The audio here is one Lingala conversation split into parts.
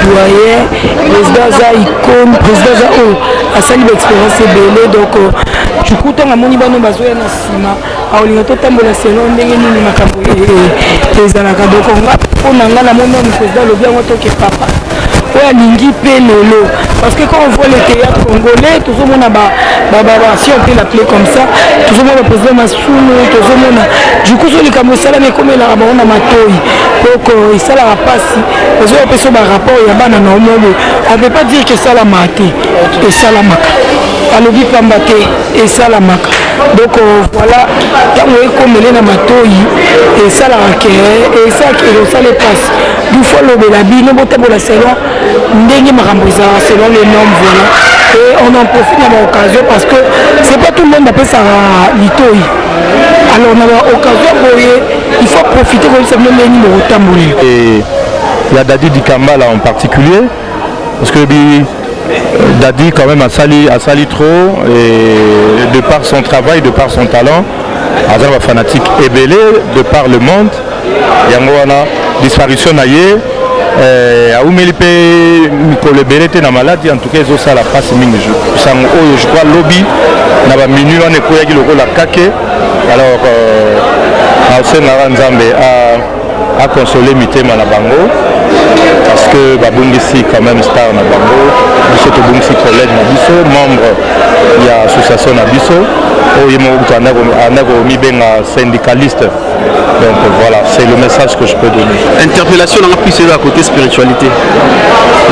doyen, président aza icône, président aza oyo asali baexpérience ebele. Donc du coup, ntango amoni bano bazoya na nsima, akolinga totambola selon ndenge nini makambo ezalaka. Donc nga, mpo na nga, namoni nanu président alobi yango, toke papa oyo alingi mpe lelo, parce que quand on voit le théâtre congolais, tozomona ba, si on peut l'appeler comme ça, tozomona président Masumu, tozomona du coup so likambo esalami, ekomelaka bango na matoi. Donc esalaka mpasi, ozoya mpe so barapport ya bana na omo boye. On peut pas dire que esalamaka te, esalamaka, alobi pamba te, esalamaka. Donc voilà, ntango ekomele na matoi, esalaka ke esala epasi. Du faut alobela bino, botambola selon ndenge makambo ezalaka, selon les normes. Voilà, et on en profite na baoccasion, parce que c'est pas tout le monde apesaka litoi. Alors na baoccasion boye, il faut profiter koyebisa bino ndenge nini bokotambolela. Et il y a Dadi Dikambala en particulier, parce que bi, Dadi quand même a sali trop et de par son travail, de par son talent, aza na bafanatique ebele de par le monde. Yango wana disparition na ye, aumeli mpe mikolo ebele te na maladi. En tout cas, ezosala mpasi mingi. Sango oyo, je crois lobi na baminui wana ekweyaki lokola kake. Alors naosengaka Nzambe akonsole mitema na bango, parce que babungisi quand même star na bango. Biso tobungisi collègue na biso, membre ya association na biso, oyo ye moko kutu anda komibenga syndicaliste. Donc voilà, c'est le message que je peux donner. Interpellation nanga plus eza côté spiritualité.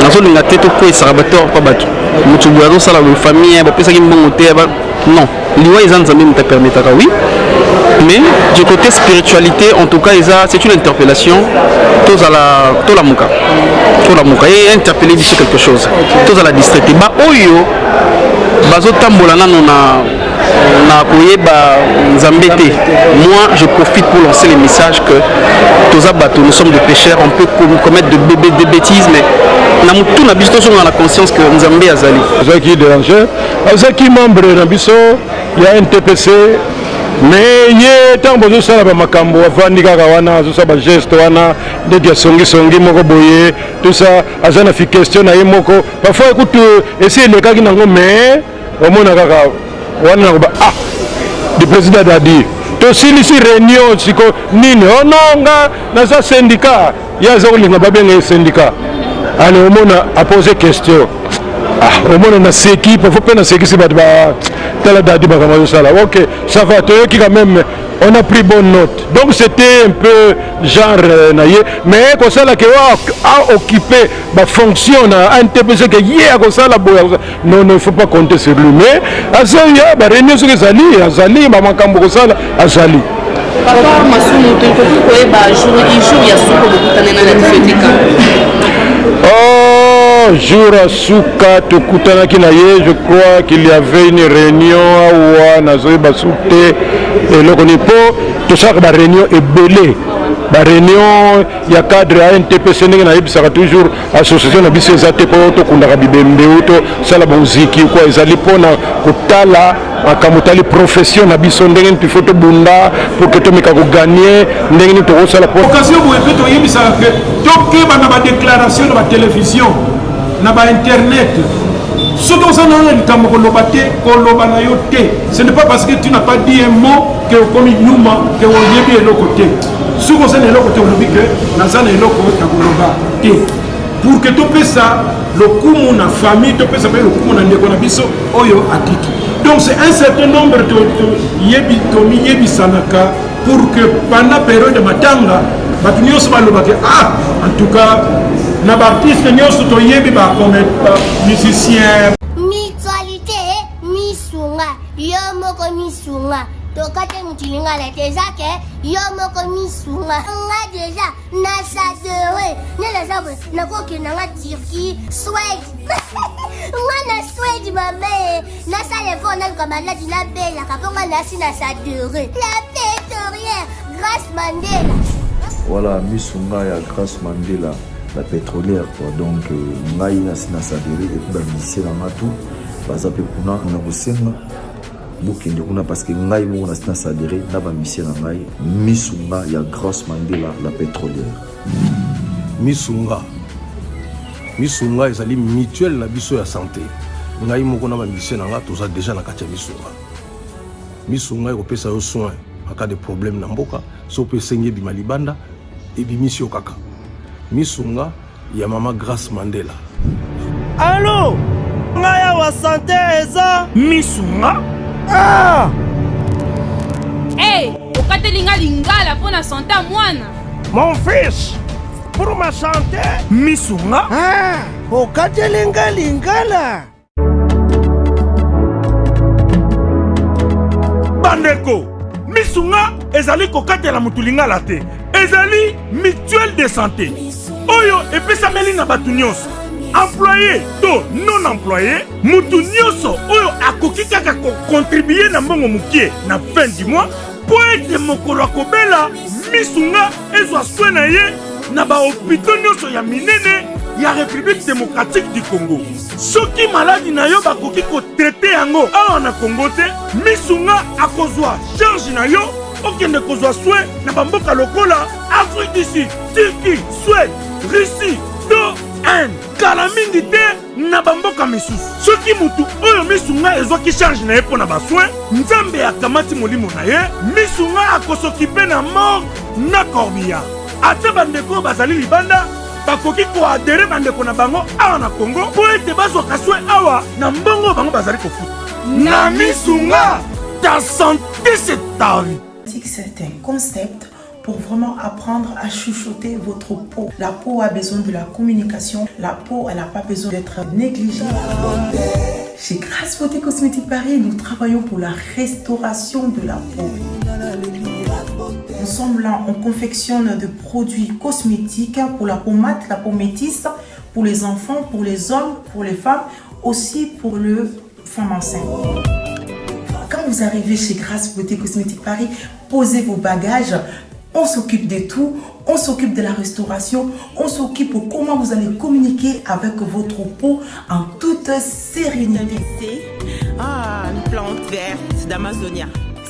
Nazolinga te tokwesaka bato mpa bato, moto boye azosala boye, famille bapesaki mbongo te. Non, liwa eza Nzambe moto apermetaka, oui, mais du côté spiritualité, en tout cas eza, c'est une interpellation. Tozala, tolamuka, tolamuka e interpeller biso quelque chose. Tozala distrait te. Baoyo bazotambola nano na koyeba Nzambe te, moi je profite pour lancer le message que toza bato, nous sommes des pécheurs, on peut commettre de bêtises, mais na motu na biso tozonga na conscience que Nzambe azali. Azalaki déranger, azalaki membre na biso ya NTPC, mais ye ntango bozosala bamakambo, avandi kaka wana, azosala bageste wana ndeti ya songisongi moko boye, tout ça. Aza na fi question na ye moko, parfois ekutu esi elekaki nango, mais omona kaka wana nakoba: "Ah, du président Dadi, tosilisi réunion siko nini?" "Oh non, nga naza syndicat." Ye aza kolinga babenga ye syndicat. Ale, omona apose question. Ah, omona naseki parfois mpe nasekisi bato batala Dadi makambo azosala. Ok, ça va, toyoki quand même, on a pris bonne note. Donc c'était un peu genre na ye, mais kosala ke aoccupe bafonction na NTPC, ke ye akosala boye, non, non, il faut pas compter sur lui. Mais azoya baréunion, soki ezali, azali bamakambo kosala, azali. Papa Masumu, tokoki koyeba jour ya suka bokutani na Dadi? Oh, jour ya suka tokutanaki na ye, je crois qu'il y avait une réunion awa, nazoyeba su te eloko nini, mpo tosalaka baréunion ebele, baréunion ya cadre ya NTPC. Ndenge nayebisaka toujours, association na biso eza te mpo tokundaka bibembe ou tosala boziki kwa, ezali mpona kotala makambo tali profession na biso, ndenge nini tifo tobunda pour ke tomeka kogagner, ndenge nini tokosala po Occasion boye mpe toyebisaka ke tokeba na badéclaration na batelevizio, na bainternet. Soki oza nano na likambo koloba te, koloba na yo te. Ce n'est pas parce que tu n'as pas dit un mot ke okomi yuma, ke oyebi eloko te. Soki oza na eloko te, olobi ke naza na eloko ya koloba te, pour ke topesa lokumu na famille, topesa mpe lokumu na ndeko na biso oyo atiki. Donc c'est un certain nombre tomiyebisanaka pour que pendant période ya matanga, bato nyonso balobaki: "Ah, en tout cas na baartiste nyonso toyebi, bamusicien." Mutualité, misunga yo moko, misunga tokate mutu lingala te, eza ke yo moko misunga. Nga déjà nasadere nde naza boye, nakokenda nga Turquie, Swede, nga na Swede mame, nasala effort, naluka maladi nabelaka, mpo nga nasi nasadere la pétrolière Grâce Mandela. Voilà, misunga ya Grâce Mandela, la pétrolière quoi. Donc ngai nasi nasadere, et puis bamusicien na nga tout baza mpe kuna na kosenga bokende kuna, parce que ngai moko nasi nasadere na bamusicien na ngai. Misunga ya Grâce Mandela, la pétrolière. Misunga. Misunga ezali mutuelle na biso ya sante. Ngai moko na ba musiciens na nga toza dejà na kati ya Misunga. Misunga ekopesa yo soin en cas de problème na mboka, soki mpe esengi ebima libanda, ebimisi yo kaka. Misunga ya mama Grace Mandela. Allo ngai awa sante eza misunga ah! Hey, okateli nga lingala mpo na sante ya mwana. Mon fils, pour ma santé misunga ah, okateli nga lingala. Bandeko, misunga ezali kokatela moto lingala te, ezali mutuelle de santé oyo epesameli na bato nyonso, employé to non employé. Moto nyonso oyo akoki kaka kokontribue na mbongo mokie na fin du mois mpo ete mokolo akobela misunga ezwa soin na ye na bahopito nyonso ya minene ya République démocratique du Congo. Soki maladi na yo bakoki kotraite yango awa na Congo te, misunga akozwa charge na yo okende kozwa soin na bamboka lokola Afrique du Sud, Turquie, Suède, Russie to Inde. Kala mingi te na bamboka misusu. Soki mutu oyo misunga ezwaki charge na ye mpo na basoin, Nzambe akamati molimo na ye, misunga akosokipe na morgue na corbillard. Ata bandeko oyo bazali libanda bakoki koadere bandeko na bango awa na Congo mpo ete bazwaka soin awa na mbongo oyo bango bazali kofuta. Na misunga, ta sante c'est ta vie. C'est un concept pour vraiment apprendre à chuchoter votre peau. La peau a besoin de la communication. La peau, elle n'a pas besoin d'être négligée. Chez Grace Beauté Cosmétique Paris, nous travaillons pour la restauration de la peau. Nous sommes là, on confectionne de produits cosmétiques pour la peau mate, la peau métisse, pour les enfants, pour les hommes, pour les femmes, aussi pour le femme enceinte. Quand vous arrivez chez Grace Beauté Cosmétique Paris, posez vos bagages, on s'occupe de tout, on s'occupe de la restauration, on s'occupe de comment vous allez communiquer avec votre peau en toute sérénité. Ah, une plante verte d'Amazonia.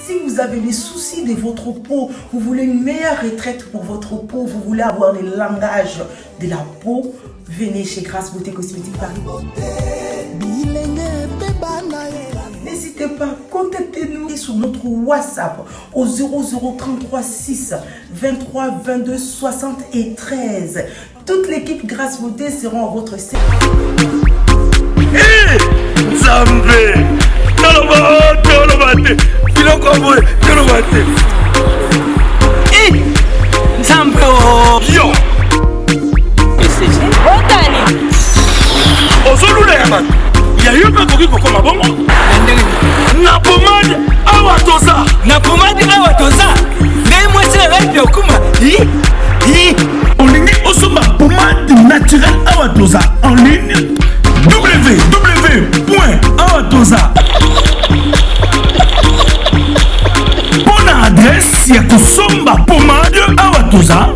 Si vous avez les soucis de votre peau, vous voulez une meilleure retraite pour votre peau, vous voulez avoir le langage de la peau, venez chez Grace Beauté Cosmétique Paris. N'hésitez pas, contactez-nous sur notre WhatsApp au 0033 6 23 22 73. Toute l'équipe Grâce Beauté sera à votre service. Eh, Nzambe toloba toloba te biloko boye toloba te eh, Nzambe oh. yo otani ozolula ya bato ya yo mpe akoki kokoma bongo na pomade awa toza na pomade awa toza ngai mwasi na ngai mpe okuma olingi osomba pomade naturelle awa toza en ligne www awa toza mpo na adresse ya kosomba pomade awa toza.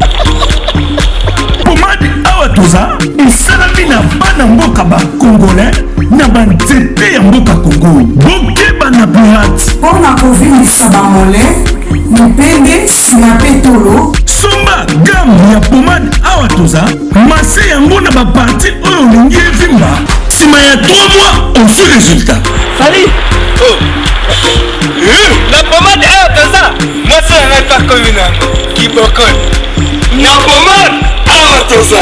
Pomade awa toza esalami na bana mboka ba congolais na banzete ya mboka Congo. Bokeba na pirate. Mpo na kovimbisa ba mollets, mipende, sima mpe tolo. Somba gamme ya pomade awa toza, masse yango na ba parties oyo olingi evimba. Sima ya 3 mois ozwi resultat. Salut! Oh. Na pomade awa toza, mwasi na ngai mpe akomi na yango kibokoli. Na pomade awa toza.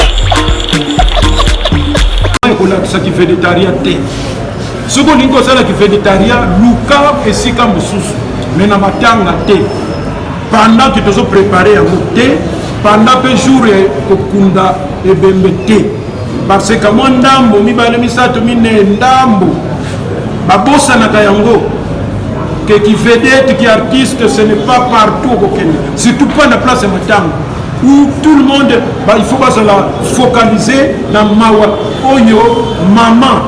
Kolakisa kivedetaria te. Soki olingi kosala kivedetaria, luka esika mosusu, me na matanga te. Pendant que tozo prepare yango te, pendant mpe jour ya kokunda ebembe te, parce que mwa ndambo mibale misato minei ndambo babosanaka yango que ki vedette ki artiste ce n'est pas partout okokende, surtout pas na place ya matanga où tout le monde ba, il faut bazala focaliser na mawa oyo mama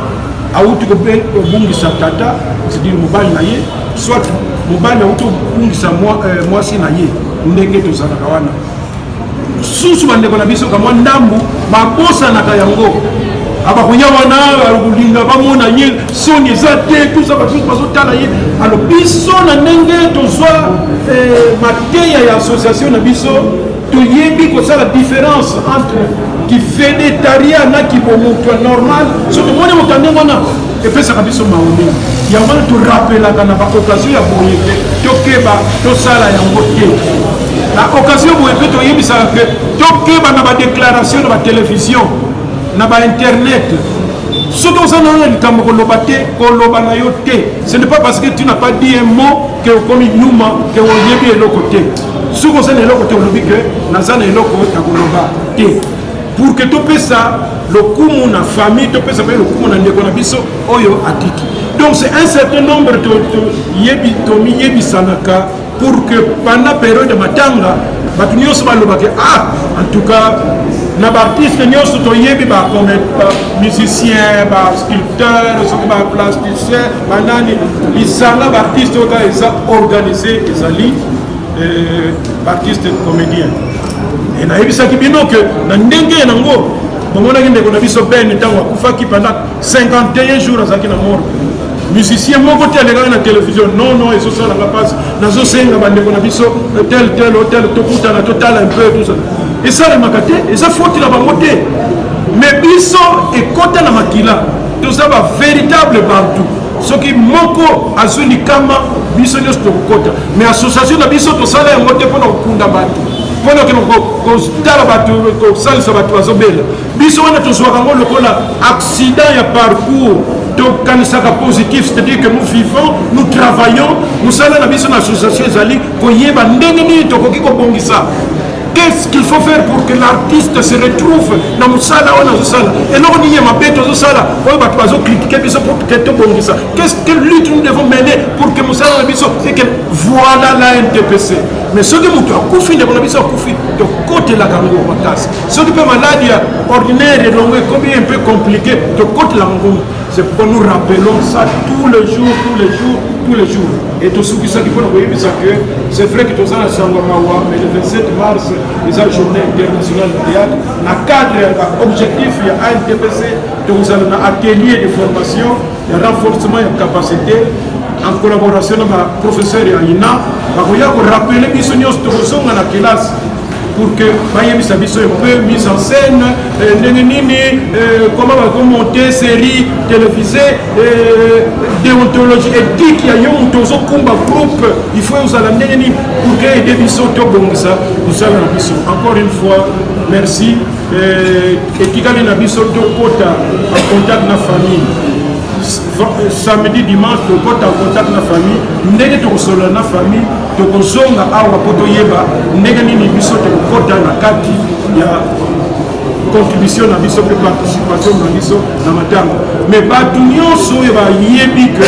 awuti kobungisa tata, c'est-à-dire mobali na ye, soit mobali awuti kobungisa mwasi na ye. Ndenge tozalaka wana susu bandeko na biso kamwa ndambu babosanaka yango, abakoya wana kolinga bamona ye, soni eza te, tusa bato nyonso bazotala ye. Alo biso na ndenge tozwa mateya ya association na biso, toyebi kosala différence entre Kivedetaria na kibomoto ya normal, soki tomoni moto ya ndenge wana epesaka biso mawa mingi. Yango wana torapelaka na baokazio ya boye te, tokeba tosala yango te. Na okazio boye mpe toyebisaka ke tokeba na badeklaration na batelevizio na bainternet. Soki oza na likambo koloba te, koloba na yo te. Ce n'est pas parce que tu n'as pas dit un mot que okomi yuma, que oyebi eloko te. Soki oza na eloko te, olobi ke naza na eloko ya koloba te, pour que topesa lokumu na famille, topesa mpe lokumu na ndeko na biso oyo atiki. Donc c'est un certain nombre tomiyebisanaka pour que pendant période ya matanga bato nyonso balobake ah, en tout cas na baartiste nyonso toyebi, bamusicien, basculpteur, soki baplasticien, banani, lisanga baartiste oyo kaka eza organise ezali baartiste comédien. E nayebisaki bino ke na ndenge yango bomonaki ndeko na biso Ben, ntango akufaki, pendant 51 jours azalaki na morgue, musicien moko te alekaki na télévision. Non, non, ezosalanga mpasi. Nazosenga bandeko na biso tel tel tel, tokutana, totala un peu tout ça. Esalemaka te, eza faute na bango te, mais biso ekota na makila, toza bavéritable bantu. Soki moko azwi likama, biso nyonso tokokota. Mais association na biso tosala yango te mpona kokunda bato, mpona kende kotala bato, kosalisa bato bazobela. Biso wana tozwaka yango lokola accident ya parcours, tokanisaka positif, c'est-à-dire que nous vivons, nous travaillons. Mosala na biso na association ezali koyeba ndenge nini tokoki kobongisa. Qu'est-ce qu'il faut faire pour que l'artiste se retrouve na mosala oyo nazosala? Eloko nini ya mabe tozosala oyo bato bazokritike biso pour que tobongisa? Qu'est-ce que lutte nous devons mener pour que mosala na biso eke? Voilà la NTPC. Mais soki moto akufi, ndeko na biso akufi, tokotelaka yango makasi. Soki mpe maladi ya ordinaire elongo ekomi un peu compliqué, tokotelaka yango. C'est pourquoi nous rappelons ça tous les jours, tous les jours, tous les jours. Et tosukisaki mpona koyebisa que c'est vrai que toza na sango mawa, mais le 27 mars eza journée internationale du théâtre. Na cadre ya baobjectif ya ANTPC, tokozala na atelier de formation ya renforcement ya capacité en collaboration na baprofesseur ya INA. Bakoya korapele biso nyonso, tokozonga na kelasi pour que bayebisa biso un peu mise en scène, ndenge nini, comment bakomonte série télévisée, déontologie éthique ya yo moto ozokumba groupe, il faut ozala ndenge nini, pour que aide biso tobongisa mosala na biso. Encore une fois, merci. Etikali na biso tokota en contact na famille samedi, dimanche, tokota en contact na famille. Ndenge tokosolola na famille, tokozonga awa mpo toyeba ndenge nini biso tokokota na kati ya contribution na biso mpe participation na biso na matanga. Mais bato nyonso oyo bayebi ke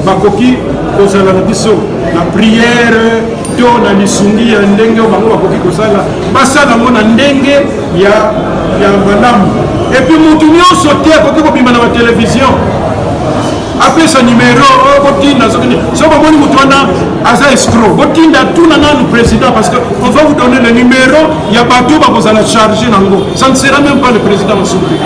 bakoki kozala na biso na prière to na lisungi ya ndenge oyo bango bakoki kosala, basala yango na ndenge ya malamu. Et puis motu nyonso te akoki kobima na batelevizio apesa numero oyo botinda. Soki so bomoni motu wana aza escroc, botinda tuna nanu président, parce que on va vous donner le numéro ya bato bakozala chargé nango. Ça ne sera même pas le président Masuki.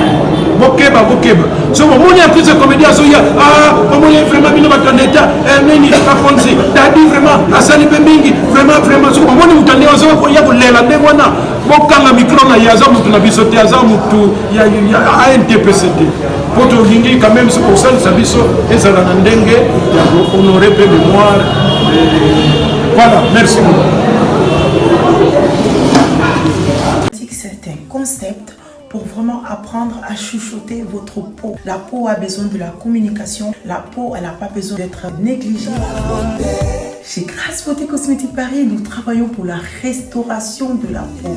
Bokeba, bokeba. So bomoni artiste comédien azoya, ah, bomoni vraiment bino bato ya leta, nini, bakonzi, Dadi vraiment asali mpe mingi, vraiment, vraiment. Soki bomoni moto ndenge azoya kolela ndenge wana, bokanga micro na ye. Aza motu na biso te, aza motu ya ANTPC te, mpo tolingi quand même soki kosalisa biso ezala na ndenge ya kohonore mpe mémoire. Voilà, merci beaucoup. C'est un concept pour vraiment apprendre à chuchoter votre peau. La peau a besoin de la communication. La peau, elle n'a pas besoin d'être négligée. Chez Grâce Beauté Cosmétique Paris, nous travaillons pour la restauration de la peau.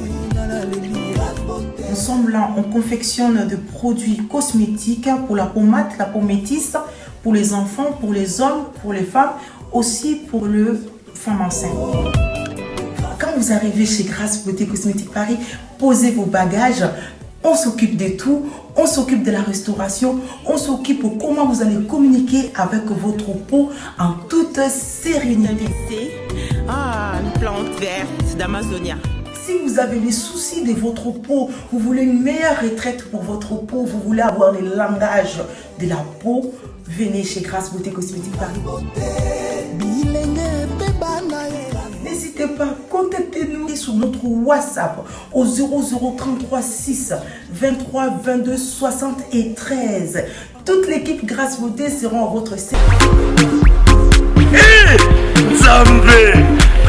Nous sommes là, on confectionne de produits cosmétiques pour la peau mate, la peau métisse, pour les enfants, pour les hommes, pour les femmes, aussi pour le femmes enceintes. Quand vous arrivez chez Grâce Beauté Cosmétique Paris, posez vos bagages. On s'occupe de tout, on s'occupe de la restauration, on s'occupe de comment vous allez communiquer avec votre peau en toute sérénité. Ah, une plante verte d'Amazonia. Si vous avez les soucis de votre peau, vous voulez une meilleure retraite pour votre peau, vous voulez avoir le langage de la peau, venez chez Grâce Beauté Cosmétique Paris. N'hésitez N'hésitez pas, contactez-nous sur notre WhatsApp au 0033 6 23 22 73. Toute l'équipe Grâce Beauté sera en votre service. Eh, nzambe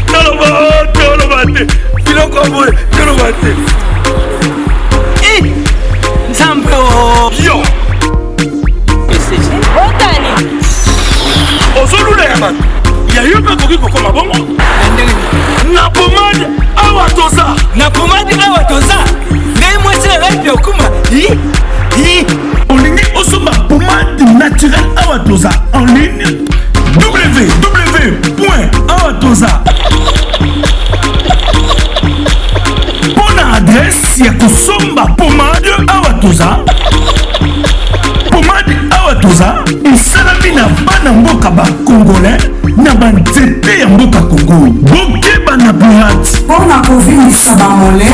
toloba toloba te biloko ya boye toloba te eh, nzambe oh. yo otani ozolula ya bato ya yo mpe akoki kokoma bongo na pomade awa toza na pomade awa toza ngai mwasi na ngai mpe okuma olingi osomba pomade naturel awa toza en ligne www awa toza mpo na adresse ya kosomba pomade awa toza pomade awa toza esalami na bana mboka bacongolais na banzete ya mboka congo bokeba na pirate mpo na kovimbisa bamole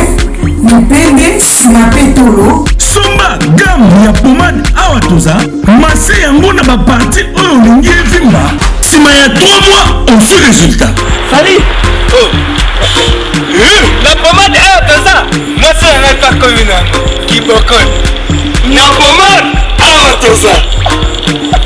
mipende nsima mpe tolo somba gamme ya pomade awa toza mase yango na baparti oyo olingi evimba nsima ya 3 mois ozwi résultat sali oh. Eh, na pomade awa toza mwasi na ngai pakomi na yango kibokoni na pomade awa toza.